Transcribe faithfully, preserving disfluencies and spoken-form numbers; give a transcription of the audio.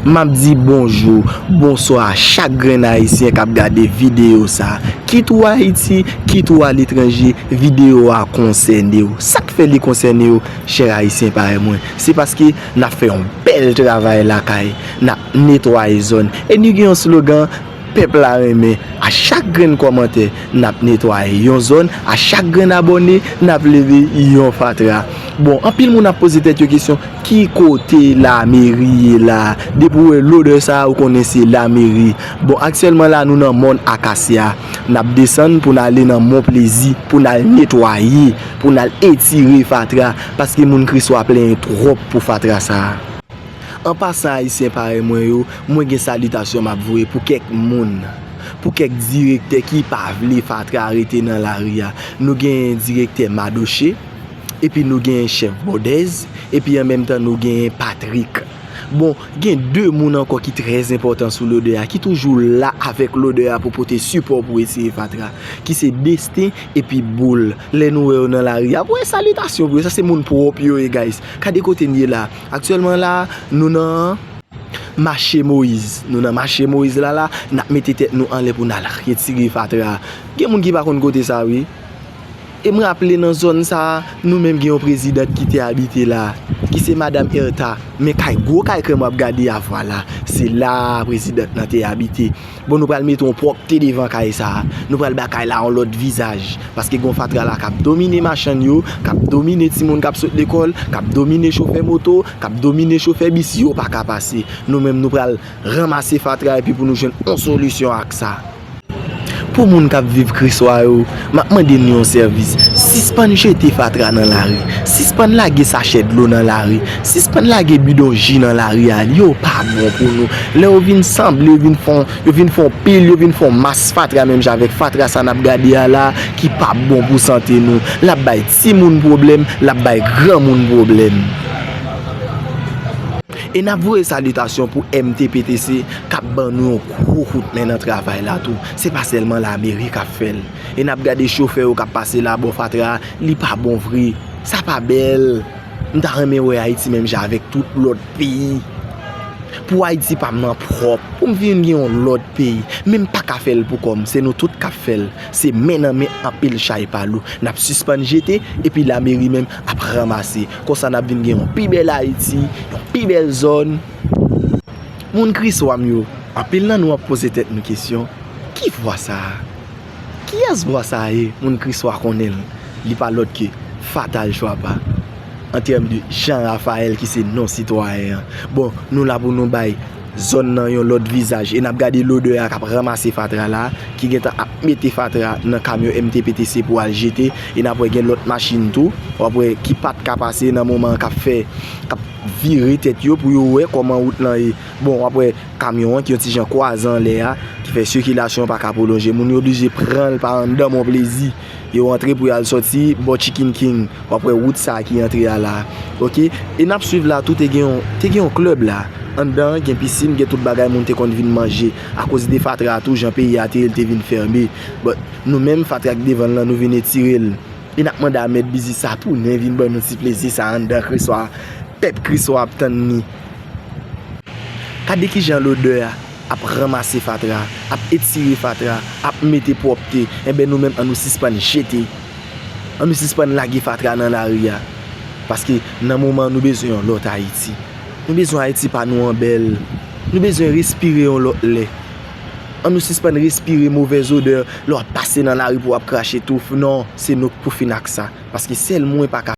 M ap di bonjou, bonswa a chak grenn Ayisyen k ap gade videyo sa. Kit ou Ayiti, kit ou aletranje, videyo a konsène w. Sa k fè li konsène w, chè Ayisyen parèy mwen, se paske n ap fè yon bèl travay lakay, n ap netwaye zòn. E nou gen yon slogan, pèp la renmen. A chak grenn kòmantè, n ap netwaye yon zòn, a chak grenn abòne, n ap leve yon fatra. Bon, anpil moun ap poze tèt yo kesyon, ki kote lameri ye la? Depi w wè lodè sa a, ou konnen se lameri. Bon, aktyèlman la, nou nan mòn Akasya. N ap desann pou n ale nan Mon Plezi, pou n al netwaye, pou n al etire fatra, paske moun Kriswa plenyen twòp pou fatra sa a. An pasan, Ayisyen parèy mwen yo, mwen gen salitasyon m ap voye pou kèk moun, pou kèk direktè ki pa vle fatra rete nan lari a. Nou gen direktè Madoche, epi nou gen chèf Bòdèz, epi an menm tan nou gen Patrik. Bon, gen de moun ankò ki trè enpòtan sou lodè a, ki toujou la avèk lodè a pou pote sipò pou etire fatra, ki se Desten epi Boul. Lè nou wè yo nan lari a, voye salitasyon pou yo. Sa se moun pwòp yo ye, guys. Gade kote n ye la. Aktyèlman la, nou nan mache Moyiz. Nou nan mache Moyiz la la, n ap mete tèt nou anlè pou n al retire fatra a. Gen moun ki pa konn kote sa, wi. E m raple nan zòn sa a, nou menm gen yon prezidant ki te abite la, ki se Madanm Ertha. Men kay, gwo kay krèm w ap gade a vwa la, se la prezidant nan te abite. Bon, nou pral mete yon pwòpte devan kay sa a. Nou pral ba kay la yon lòt vizaj. Paske gen yon fatra la k ap domine machann yo, k ap domine timoun k ap sot lekòl, k ap domine chofè moto, k ap domine chofè bis, yo pa ka pase. Nou menm, nou pral ranmase fatra epi pou nou jwenn yon solisyon ak sa. Pou moun k ap viv Kriswa yo, m ap mande nou yon sèvis. Sispann jete fatra nan lari. Sispann lage sachè dlo nan lari. Sispann lage bidon ji nan lari a. Yo pa bon pou nou. Lè yo vin sanble, yo vin fè yon, yo vin fè yon pil, yo vin fè yon mas fatra menm jan avèk fatra sa n ap gade a la, ki pa bon pou sante nou. L ap bay timoun pwoblèm, l ap bay granmoun pwoblèm. E n ap voye salitasyon pou M T P T C k ap ban nou yon gwo kout men nan travay la tou. Se pa sèlman lameri k ap fè l. E n ap gade chofè yo k ap pase la bò fatra a, li pa bon vre. Sa pa bèl. M ta renmen wè Ayiti menm jan avèk tout lòt peyi. Pou Ayiti pa m nan pwòp, pou m vin gen yon lòt peyi. Men m pa ka fè l pou kò m, se nou tout k ap fè l. Se men nan men anpil chay pa lou. N ap sispann jete, epi lameri menm ap ranmase. Konsa n ap vin gen yon pi bèl Ayiti, yon pi bèl zòn. Moun Kriswa m yo, anpil nan nou ap poze tèt nou kesyon, ki vwa sa a? Kiyès vwa sa a ye? Moun Kriswa konnen l. Li pa lòt ke Fatal Chwapa. An tèm de Jean Raphael ki se non sitwayen an. Bon, nou la pou nou bay zòn nan yon lòt vizaj. E n ap gade lodè a k ap ranmase fatra la, ki gentan ap mete fatra nan kamyon M T P T C pou al jete. E n ap wè gen lòt machin tou, w ap wè ki pa t ka pase nan moman an k ap fè, k ap vire tèt yo pou yo wè kòman wout lan ye. Bon, w ap wè kamyon an ki yon ti jan kwaze anlè a, ki fè sikilasyon an pa ka pwolonje. Moun yo oblije pran l pa anndan Mon Plezi. Yo antre pou y al sòti bò Chicken King. W ap wè wout sa a ki antre a la. Oke? E n ap swiv la tou, te gen yon, te gen yon klèb la. Anndan an gen pisin, gen tout bagay moun te konn vin manje. Akoz de fatra a tou, jan peyi a te ye, l te vin fèmen. But nou menm, fatra k devan l lan, nou vin etire l. E n ap mande a mèt biznis sa tounen vin ban nou ti plezi sa a anndan Kriswa. Pèp Kriswa ap tann ni. Gade kijan lodè a ap ranmase fatra, ap etire fatra, ap mete pwòpte. Enben nou menm, ann nou sispann jete. Ann nou sispann lage fatra nan lari a. Paske nan moman an nou bezwen yon lòt Ayiti. Nou bezwen Ayiti pa nou an bèl. Nou bezwen respire yon lòt lè. Ann nou sispann respire movèz odè lè w ap pase nan lari pou w ap krache touf. Non, se nou k pou fin ak sa. Paske sèl mwen pa ka